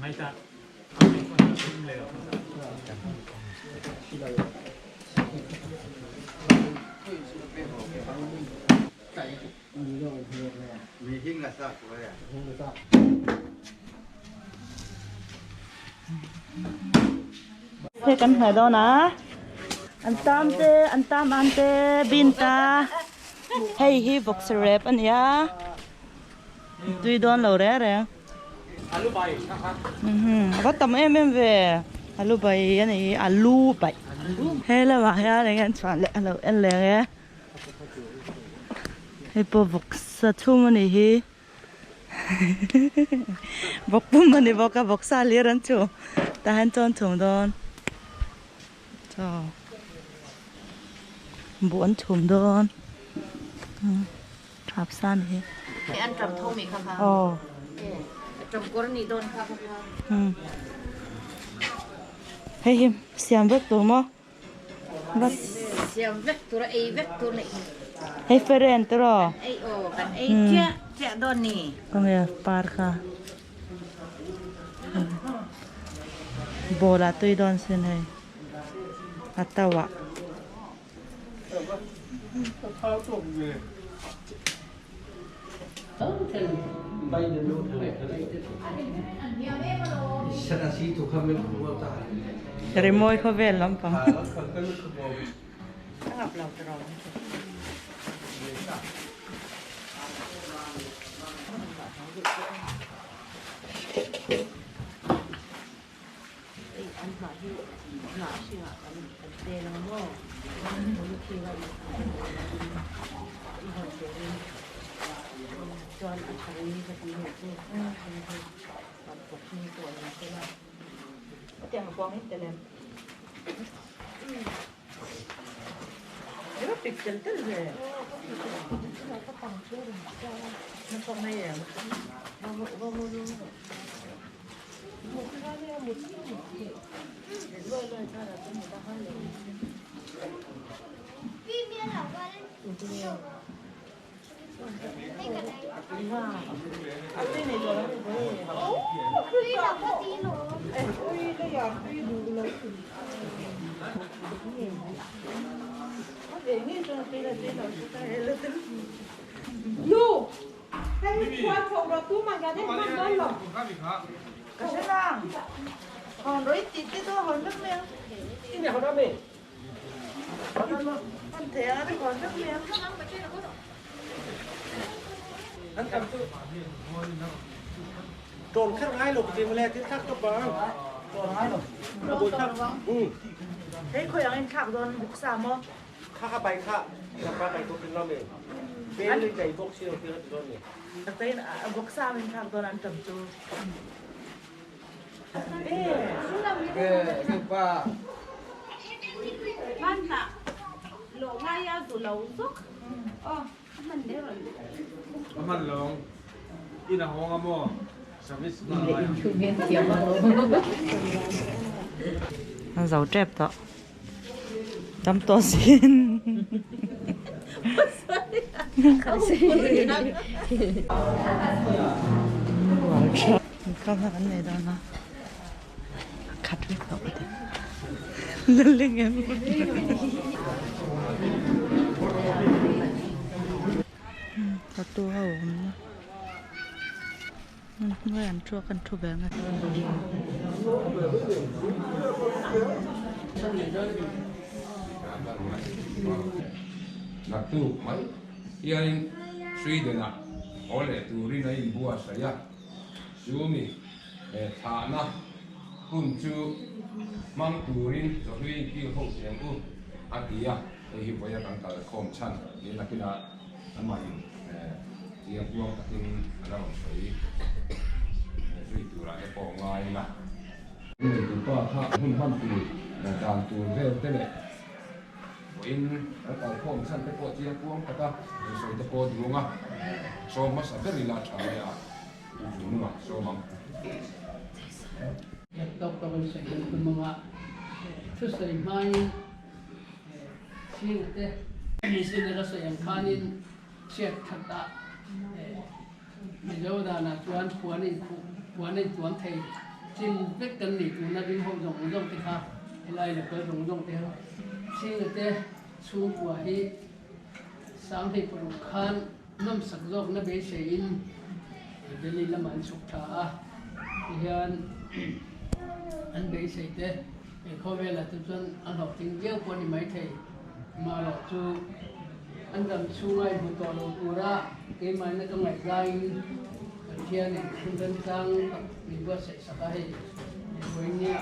He kan hmeh dawn a an tam te an tam an te bin ta hei hi vawksa rep a nia tui dawn lo reng reng a va tam em em ve alu bai a ni alu bai he lamah hian eng nge an chhuah leh a lo en leh ang e. Hei pawh vawksa chhum a nih hi vawk pum a ni bawk a vawksa hlir an chu tah hian chawn chhum dawn chaw buh an chhum dawn thap sa a ni hi aw hei hi siam vek tur maw. Siam vek tur a ei vek tur nih hi. Hei feren te rawh. Kan ei aw kan ei chiah chiah dawn ni. Kawng e par kha. Ball ah tui dawn sin hei. A tau ah. Rimawi khawvel lampang. An zo tep tawh tam tawh sin kan nei dawn a khat vek tawh ka ti lalling em. Tattoo ho a awm a hnuai an thu a kan thu ve ang e. Naktuk mai hianin Sweden-ah haw leh turin a inbuatsaih a, chumi thlahna hun chu hmang turin chawhlui kil ho teng u a ti a, hei hi vawiin a kan kalkhawm chhan ni nakinah amahin chiang kuang takin a la rawn sawi zui turah te pawh ngai ila. Neitupa kha hun hman tur dan tur vel te leh vawiin kan kalkhawm chhan te pawh chiang kuang taka sawi te pawh duang a, sawm hmasa ber ila tha mai a. Laptop ka rawn sawi kan tum anga thusawi hmain chhing te machine a ka sawi ang khanin chhiat that a Mizo danah chuan puan in khuh puan in tuam thei. Chin vek kan nih tuna ding ho zawng zawng te kha helai local zawng zawng te kha Chhinga te chhungkua hi Sanghei paruk khan nawmsak zawkna beiseiin Delhi lamah an chhuk tha a, tihian an beisei te khawvelah te chuan a hlawhtling viau pawh a ni maithei. Amaherawh chu an ram chhunga inhmu tawh lo tura keimahna ka ngaih laiin Pathianin thil remchang tak min buatsaih sak a, hei vawinia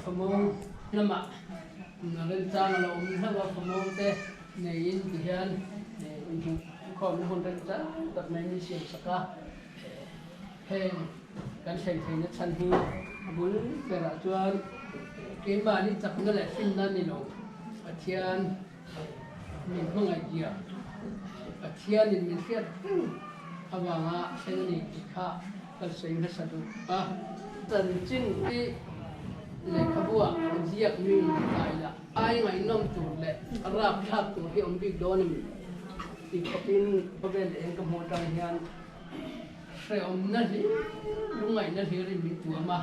famawng lamah remchang a lo awm hlauh a, famawng te neiin tihian inhmuh khawmna hun remchang tak mai min siam sak a, heng kan thlen theihna chhan hi a bul berah chuan keimahni chakna leh finna ni lo Pathian min hmangaih zia, Pathianin min hriat reng avanga thleng a ni tih kha kan sawi hmasa duh a. Chanchin hi lehkhabuah ziak mi ta ila ai ngaihnawm tur leh rapthlak tur hi awm bik dawn a mi tih khawpin khawvel eng ka hmuh atang hian hrehawmna hlir lungngaihna hlirin min tuam a.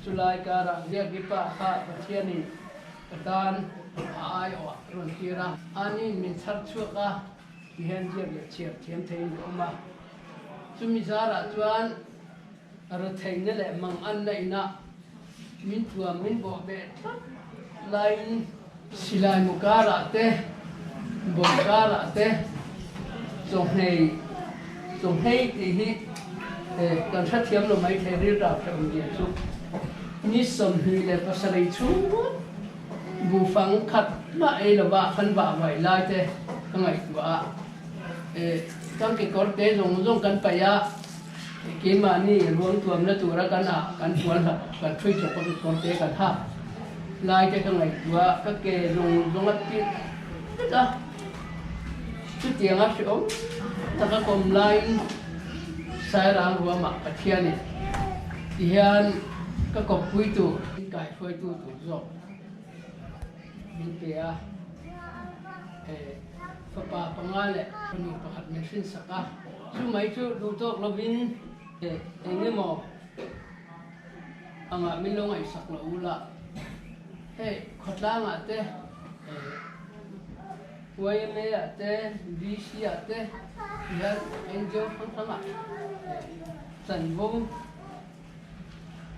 Chulai karah ziakni pa kha Pathianin ka tan a aiawh rawn tir a, aniin min chhar chhuak a ti hian ziak leh chhiar thiam theiin ka awm a. Chumi zarah chuan Retheihna leh manganna inah min tuam min bawh beh tlat laiin silai mu karah te, bawm karah te chawnghei chawnghei tih hi kan hrethiam lo mai thei rilrah hrehawm zia chu ni 27 chhung ngawt buhfang khat mah ei lova kan vah vaih lai te ka ngaihtuah a. Kan kekawr te zawng zawng kan paih a, keimahni ruang tuamna tura kan ah kan puan hlap kan ṭhui chawp a kekawr te kan hak lai te ka ngaihtuah a, ka ke zawng zawng a pilh vek a, chutiang a hrehawm taka kawm laiin Sairang ruamah Pathianin tihian ka kawppui tur, min kaihruaitu tur zawk. Min pe a, fapa panga leh fanu pakhat min hrinsak a, chu mai chu duh tawk lovin eng emaw angah min lo ngaihsak lo ula, hei khawtlangah te, YMA ah te, VC ah te hian NGO hrang hrangah chanvo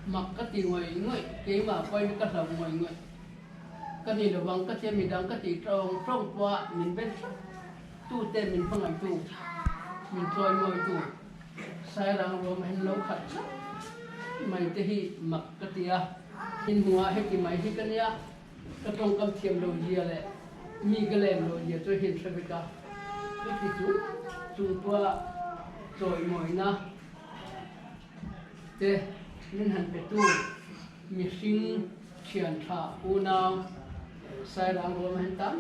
Mak ka ti ngawih ngawih, keimah pawhin ka hlauh ngawih ngawih. Ka ni lovang ka tia midang ka tih tawng tawng pawha min ben hrep tu te min hmangaihtu, min chawi mawitu Sairang ruam hen lo khat tlat mai te hi mak ka ti a. Inhmuhah heti mai hi ka nia, ka tawngkam thiam lo zia leh mi ka lem lo zia chu hin hre vek a. Chuti chung chung pawha chawi mawina. Te min han petu mihring thian tha unau Sairang ruam hian tam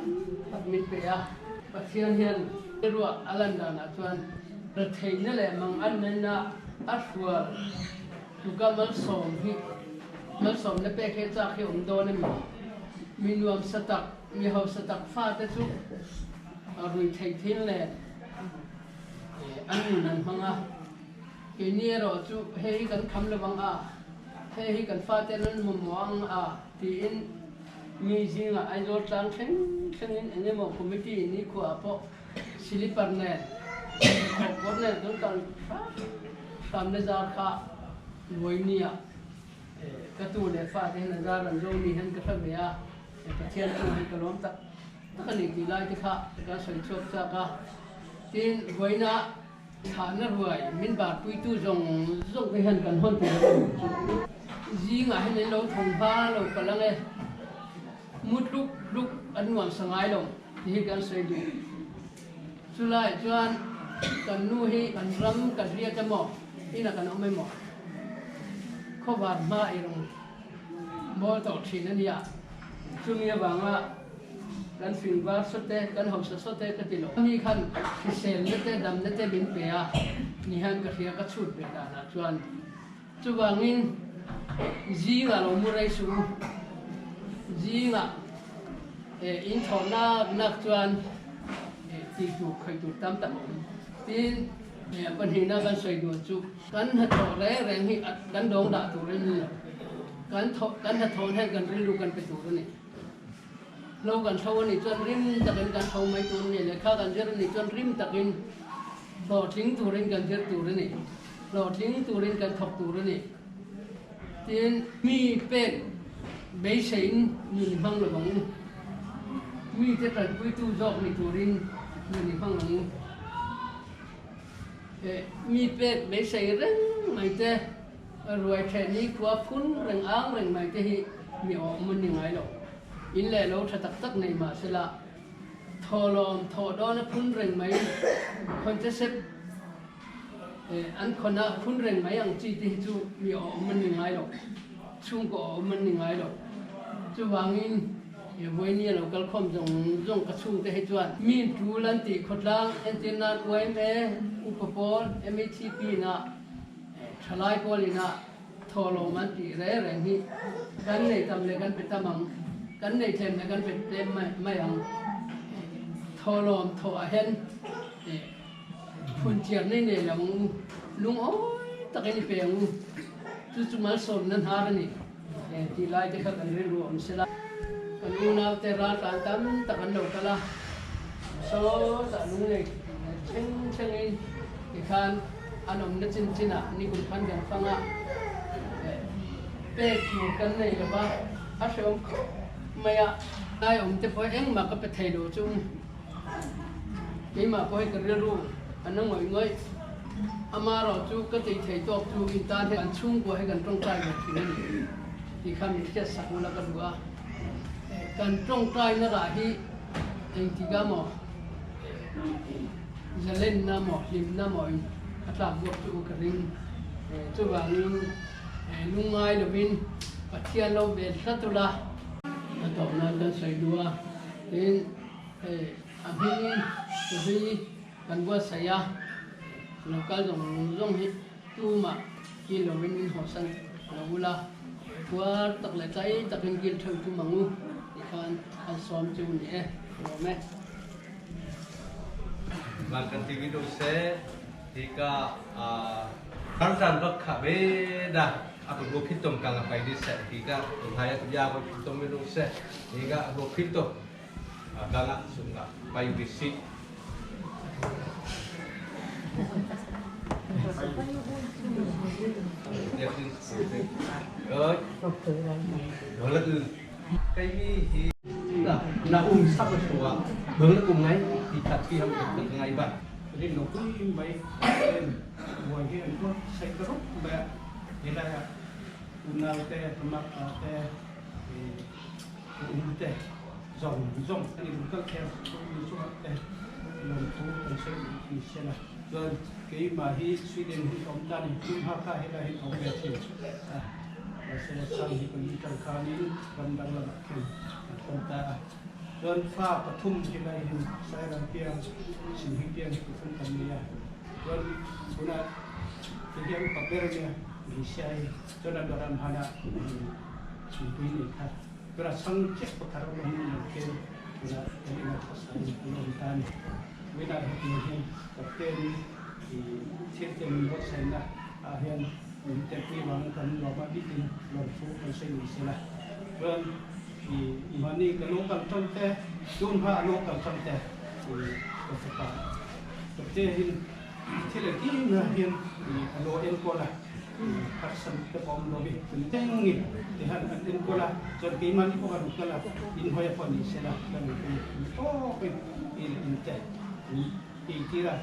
tak min pe a. Pathian hian ruah a lan danah chuan retheihna leh manganna a hrual tluka malsawm hi malsawmna pek hi a chak hi a awm dawn a mi? Mi nuamsa tak, mi hausa tak fate chu a rui theih thil nen an nun an hmang a. Keini erawh chu hei hi kan kham lo ang a, hei hi kan fate an mamawh ang a tiin mi zingah Aizawl tlang thleng thlengin eng emaw committee nikhua ah pawh silipar nen khawhkawr nen kan kal hram hramna zar kha Luaini-ah ka tu leh fate hian a zar an zo ni hian ka hre ve a, Pathian chu hi ka lawm tak tak a ni tih lai te kha ka sawi chhuak chak a. Tin, vawiina Thlahna ruai min barpuitu zawng zawng te hian kan hawn tur a ni chu. Zingah hian an lo thawng hma lo palh ang e. Mu tluk tluk an nuam sa ngai lo tih hi kan sawi duh. Chulaiah chuan kan nu hi kan ram kan riat emaw inah kan awm emaw khawvar hma i rawn mawl tawh thin a nia. Chumi avanga kan fing var sawt e, kan hausa sawt e ka ti lo. Mi khan hriselna te, damna te min pe a ni hian ka hria ka chhut ve danah chuan. Chuvangin zingah lo mu rei suh u. Zingah in thawh nak nak chuan tih tur khawih tur tam tak a awm. Tin, pahnihna kan sawi duh chu kan hnathawh reng reng hi kan dawng dah tur a ni lo. Kan thawh kan hnathawh hian kan rilru kan pe tur a ni. Hlo kan hlo a nih chuan rim takin kan hlo mai tur a ni. Lehkha kan zir a nih chuan rim takin hlawhtling turin kan zir tur a ni. Hlawhtling turin kan thawk tur a ni. Tin, mi pek beiseiin nun i hmang lo ang u. Mite tanpuitu zawk ni turin nun i hmang ang u. Mi pek beisei reng mai te, ruai theh ni khua phun reng ang reng mai te hi mi awm an ni ngai lo. In leh lo tha tak tak nei mah sela, thawhlawm thawh dawna phun reng mai khawnchesep an khawn a phun reng mai ang chi te hi chu mi awm an ni ngai lo, chhungkaw awm an ni ngai lo. Chuvangin Vawinia lo kal khawm zawng zawng ka chhungte hi chuan mi tul an tih khawtlang entir nan yma, Upa Pawl, MHCP na Thalai Pawl ina thawhlawm an tih reng reng hi kan nei tam leh kan pe tam ang, kan nei tlem leh kan pe tlem mai ang. Thawhlawm thawh ah hian phunchiar nei nei lo ang u, lungawi takin i pe ang u, chu chu malsawmna hnar a ni. Tih lai te kha kan rilru awm sela, kan unaute raltlan tam tak an lo kal a, sawtah lunglei thleng thlengin tikhan an awmna chin chinah nikum khan kan fang a, pek tur kan nei lo va, a hrehawm khawp mai a, lai awm te pawh engmah ka pe thei lo chung keimah pawh hi ka rilru a na ngawih ngawih. Amaherawh chu ka tei thei tawk chu in tan hian chhungkua hi kan tawngtai ve thin a ni tih kha min hriat sak ula ka duh a. Kan tawngtaina rah hi engtik ah maw zalenna maw hlimna maw in a tlak buak chu ka ring. Chuvangin lungngai lovin Pathian lo vel tlat ula. A tawp nan kan sawi duh a, tin hei a hming hi Kan buatsaih a, lo kal zawng zawng hi tumah kil lovin min hawhsan lo ula, puar tak leh tlai takin kil theuh tum ang u tih khan an sawm chu ni e, lawm e. Van kan ti mi do seh hika Kartan bak kha be da a ko phit tom kang a pai di seh hika tung hai a ya ko phit tom mi do seh hika ko phit to kang a sung a pai wi si. Na um sak suwa bang na kum ngai ti khat pi ham tak ngai ba Rin lo pui mai en buai hi an tuah sai ka rup mai a helai ah unau te mak te um te zawng zawng an in kal kher mi chungah te lawmthu kan sawi duh ni sela chuan keimah hi Sweden hi ka awm tan in tum Hakha helai hi ka awm ve thin a mahse chhang hi ka ni tang khanin ram dang lamah khin an awm ta a chuan fa pathum helai hin Sairam piang Sinhing piang hi pathum kan nei a chuan tunah tihian upa ber ania hmeichhia hi chuan a dawrah hmanah Thingpui nei kha tura chhang chiah pakhat a awm a hmun lo khen tura kan ina khawsa in an awm ta a ni. Vawiinah hetiang hian kapten i thil te min buatsaihna ah hian min telpui vangin kan lawm a bikin lawmthu kan sawi ni sela. Chuan i mahni ka lo kal tan te tun hma a lo kal tan te i ka fapa kapte hin thil engkim ah hian i a lo enkawl a. Harsat te pawh awm lo hi teng i ti han an enkawl a, chuan keimahni pawh kan kal a, inhawi a pawh ni sela kan inpui ni tawk in i leh in te min ei tir a,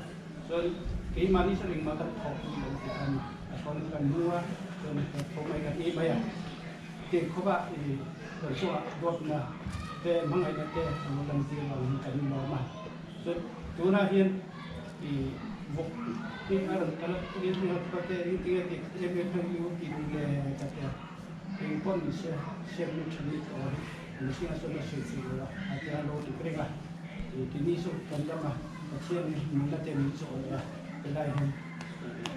chuan keimahni chu engmah kan thawk ni lo ti khan a thawn kan hmu a, chuan kan tho mai kan ei mai a, tiang khawp a i kan chungah dawtna te hmangaihna te an lo lan tir vang hi kan lawm a, chuan tunah hian I vawk hi a rawn kal a, tin ka te eng tinge ti em em hian i ti duh le ka ti a, eng pawh ni se siam nu tha ni tawh hi mihring a chuan a sawi thei lo a, a tia lo ti reng a, i ti ni chu kan ram a Pathian in nunna te min zawh leh a, helai hian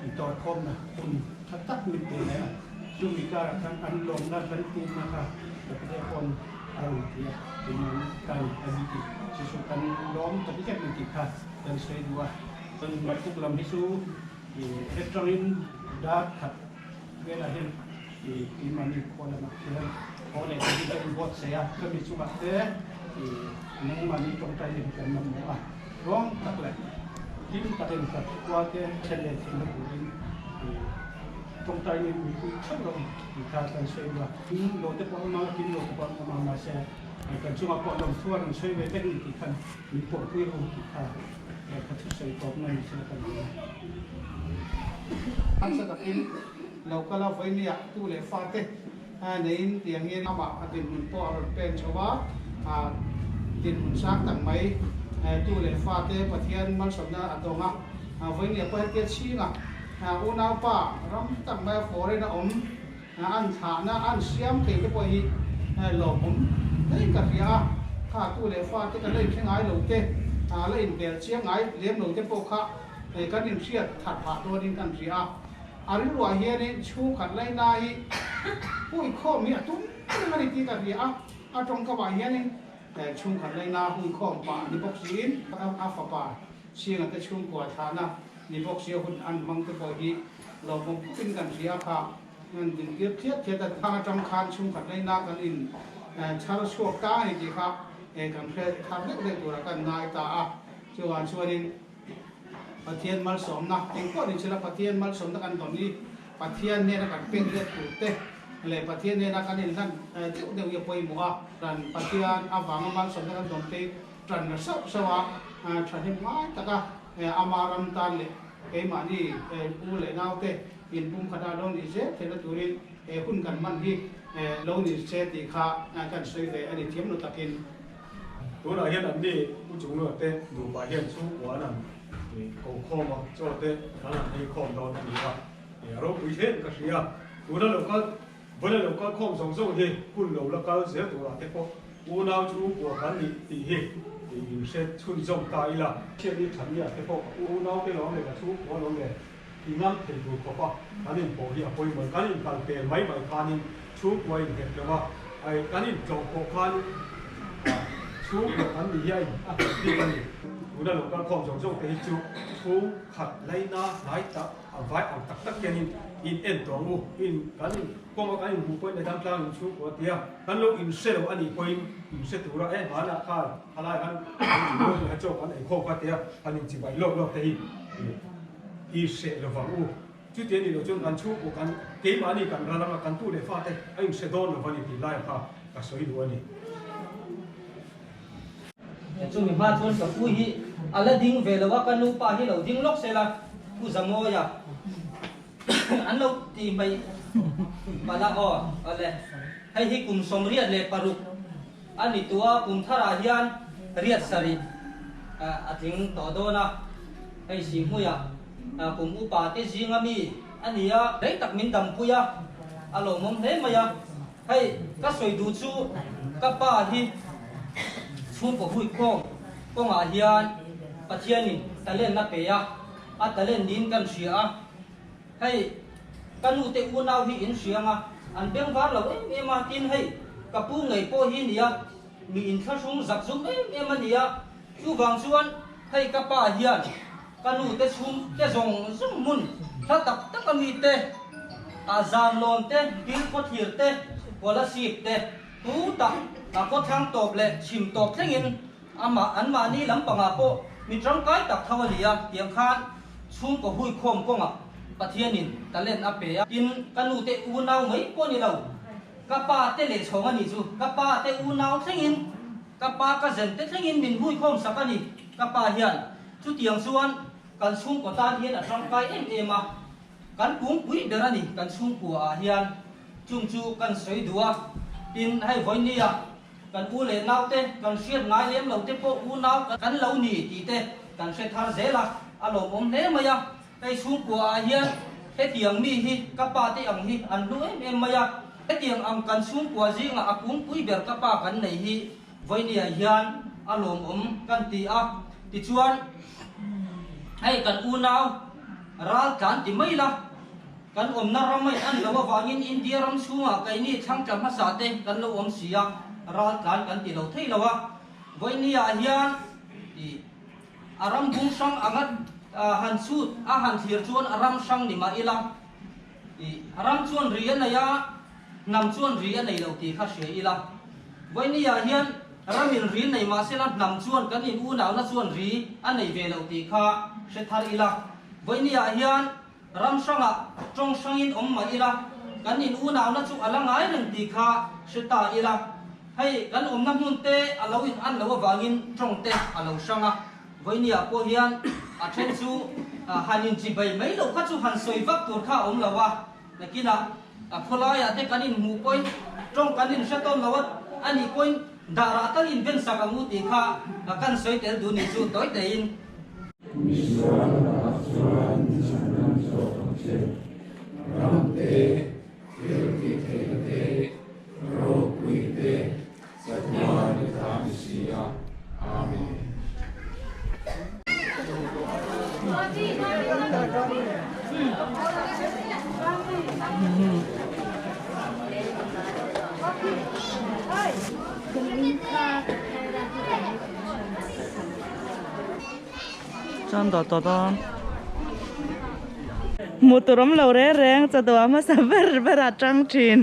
i tawrkhawmna hun tha tak min pe leh a, chumi karah khan an lawmna kan tihna kha ka te pawn a rawn ti a, keimahni tan a ni tih chu chu kan lawm tak zet ni tih kha. Kan sawi duh a, chuan Matuk lam hi chu i atangin dar khat velah hian I keimahni khua lamah khian haw leh turin ka inbuatsaih a, ka mi chungah te i nangmahni tawngtai hi kan mamawh a, tluang tak leh hlim takin ka khua te then leh theihna turin i tawngtai ni mipui theuh lo tih kha kan sawi duh a. Kim lo te pawh an awm ang a, kim lo te pawh an awm ang mahse kan chungah pawh lawmthu a rawn sawi ve vek ni tih khan min pawhpui ru tih kha ka thusawi tawpna ni sela ka duh a. Harsa takin Lo kal a vawinia tu leh fate neiin tiangin amah a dinhmun pawh a rawn pen chho a, a dinhmun sang tak mai tu leh fate Pathian malsawmna a dawng a, vawinia pawh hetia chhinga unaupa ram tak maia foreign a awm an thlahna an siam thei te pawh hi lawmawm hlein ka hria a, kha tu leh fate kan la inhre ngai lo te, la inbel chiang ngai lem lo te pawh kha kan inhriat that phah dawnin kan hria a. A rilruah hianin chhungkhat laina hi huikhawm hi a tum reng a ni tih ka hria a, a tawngkamah hianin chhungkhat laina huikhawm pah ni bawk siin a fapa Singa te chhungkua thlahna ni bawk sia hun an hmang te pawh hi lawmawm khawpin kan hria a, kha an dintir thiat thiat a, khang atang khan chhungkhat laina kan in chhar chhuak ta a ni tih kha kan hre thar deuh deuh turah kan ngai ta a, chuvang chuanin. Pathian malsawmna, engpawh ni chhela Pathian malsawmna kan dawn hi Pathian hnena kan pek let tur te leh Pathian hnena kan inhlan deuh deuh hi a pawimawh a, kan Pathian avanga malsawmna kan dawn te hi tan la sauh sauh a, thahnem ngai taka ama ram tan leh keimahni u leh naute inpumkhat a lo nih zel theihna turin he hun kan hman hi lo ni se tih kha kan sawi ve a ni thiam lo takin. Tunah hian an ni Pu Chunglua te nupa hian chhungkua an han ko khawm a, chaw te an han ei khawm dawn a ni a, a ropui hlen ka hria. Tuna lo kal, vawiin lo kal khawm zawng zawng hi hun lo la kal zel turah te pawh unau chhungkua kan nih tih hi in hre chhunzawm ta ila. Thianni Thania te pawh ka unau te lawm leh ka chhungkua lawm leh i ngam thei tur khawp a, kan inpawh hi a pawimawh. Kan inkal pel mai mai khanin chhungkua innghet lo a, kan intlawh pawh khan chhungkua kan nih hi a a nghet bik a ni. Tuna lo kal khawm zawng zawng te hi chu chhung khat laina hnai tak a vai ang tak tak hianin in en tawh ang u. In kan in kawnga kan inhmuh pawhin Edam tlang in chhungkua tia kan lo inhre lo a nih pawhin inhre tura e hmanah khan halai khan chaw kan eikhawm kha tia kan inchibai lawk lawk te hi. I hreh lo vang u. Chuti a nih loh chuan kan chhungkaw kan keimahni kan ral anga kan tu leh fate a inhre dawn lo va ni tih lai kha ka sawi duh a ni. Chumi hma chuan ka pu hi a la ding ve lo a, ka nu pa hi lo ding lawk sela, Pu Zamawia an lo ti mai palh a, aw awle hei hi kum 86 a ni tawh a, kum tharah hian riat sarih a tling tawh dawn a. Hei Sihhmuia kum upa te zinga mi a ni a, rei tak min dampui a, a lawmawm hle mai a. Hei ka sawi duh chu ka pa hi chhungkaw hui khawm kawngah hian Pathianin talent a pe a, a talent niin kan hria a. Hei ka nu te unau hi in hriang a, an bengvar lo em em a, tin hei ka pu ngei pawh hi nia mi inthlahrung zak zum em em a nia, Chuvang chuan hei ka pa hian ka nu te chhung te zawng zawng hmun hla tak tak a mi te, a zan lawn te, bil khawthlir te, Kolasib te, tu tak a khawthlang tawp leh chhim tawp thlengin amah anmahni lampangah pawh mi tangkai tak tho a ni a, tiang khan chhungkaw huikhawm kawngah Pathianin talent a pe a. Tin, ka nu te unau mai pawh ni lo, ka pa te leh chhawng a nih chu, ka pa te unau thlengin Ka pa ka zen te thlengin min hui khawm sak a ni. Ka pa hian chutiang chuan kan chhungkaw tan hian a tangkai em em a, kan kungpui ber a ni kan chhungkua ah hian. Chung chu kan sawi duh a, tin hei vawinia kan u leh nau te kan hriat ngai lem lo te pawh unau kan lo ni tih te kan hre thar zel a, a lawmawm hle mai a. Hei chhungkua ah hian hetiang mi hi ka pa te ang hi an hlu em em mai a, hetiang ang kan chhungkua zingah a kungpui ber ka pa kan nei hi vawinia hian a lawmawm kan ti a, tichuan hei kan unau ral tlan ti mai la, kan awmna ram a an lo avangin India ram chhungah keini thlangtla hmasa te kan lo awm si a, ral tlan kan ti lo thei lo a, vawinia hian i. A ram bung hrang anga han chhut a han thlir chuan a ram hrang ni mah ila, I ram chuan ri a nei a, hnam chuan ri a nei lo tih kha hria ila. Vawinia hian ramin ri nei mah sela hnam chuan kan in unauna chuan ri a nei ve lo tih kha hre thar ila. Vawinia hian ram hrangah tawng hrangin awm mah ila, kan in unauna chu a la ngai reng tih kha hre ta ila. Hei kan awmna hmun te a lo in an loh avangin tawng te a lo hrang a. Vawinia pawh hian a then chu han in chibai mai loh kha chu han sawi vak tur kha a awm lo a, nakinah a khawlaiah te kan inhmuh pawhin tawng kan inhre tawn lo a a nih pawhin dahrah tal inven sak ang u tih kha kan sawi tel duh nih chu tawi tein. Misual ah chuan chhan an zawk ang che. Ramte, thil tih theihna te, ropui te, Chatuan i ta ni si a. Amen. Chuan dawt dawt a. Hmuh tur awm lo reng reng chatuah hmasa ber ber a tang thin.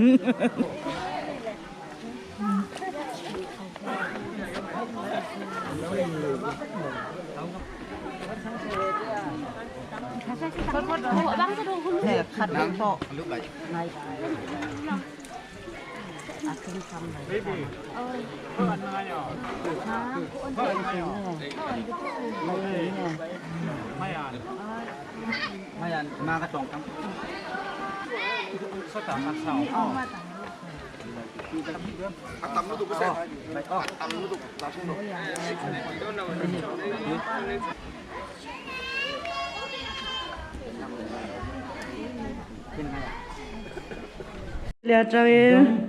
Lia tangin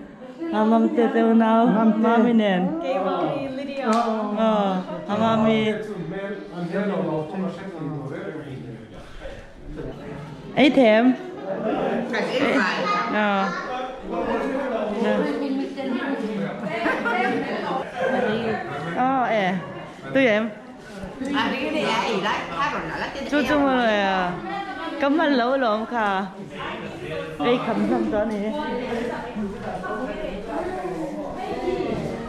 Mamte te unau Mami nen Aw Mami Ei them Aw Aw e Tui em Chu chu maw le ka hman lo alawm kha ei kham hlawm tawh a ni.